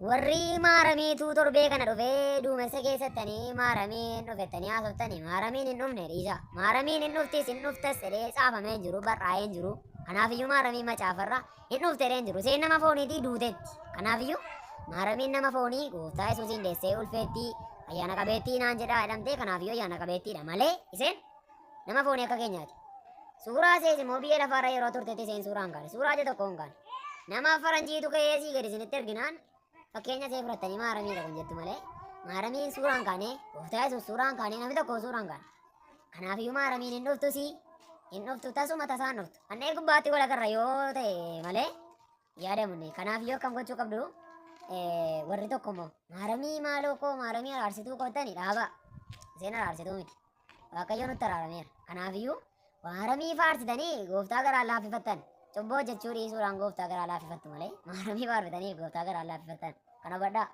Warri maaramiitu torbee kana dhufee duumessa keessattanii maaramiin dhufettanii haasoftanii maaramiin hin dhufne dhiisa. Maaramiin hin dhuftis hin dhuftas jedhee caafamee hin jiru barraa'ee hin jiru. Kanaafiyyuu maaramiin macaafarra hin dhufte jedhee hin jiru. Isheen nama fooniitii duutetti. Kanaafiyyuu maaramiin nama foonii gooftaa Yesuusiin deessee ulfeettii ayyaana qabeettii naan jedhaa jedhamtee kanaafiyyuu ayyaana qabeettiidha malee isheen nama foonii akka keenyaati. Suuraa isees immoo biyya lafaarra yeroo turtetti isheen suuraa hin kaane. Suuraa ija tokko hin kaane. Nama faranjiitu ka'ee asii gadi isinitti erginaan fakkeenya ishee fudhattanii maaramiidha kun jettu malee maaramiin suuraa hin kaane gooftaa Yesuus suuraa hin kaane namni tokko suuraa hin kaane. Kanaafiyyuu maaramiin hin dhuftu si hin dhuftu tasuma tasaan dhuftu. Annee gubbaatti wal agarra yoo ta'e malee yaadamu. Kanaafiyyuu akkam gochuu qabdu warri tokko immoo maaramii maaloo koo maaramii araarsituu kottani dhaaba. Isheen araarsituu miti. Waaqayyo nutti araarameera. Kanaafiyyuu maaramii faarsitanii gooftaa garaa laaffifattan. Cubbuu hojjechuu dhiisuudhaan gooftaa garaa laaffifattu malee maaramii faarfitanii gooftaa garaa laaffifattan. Kana hubadhaa.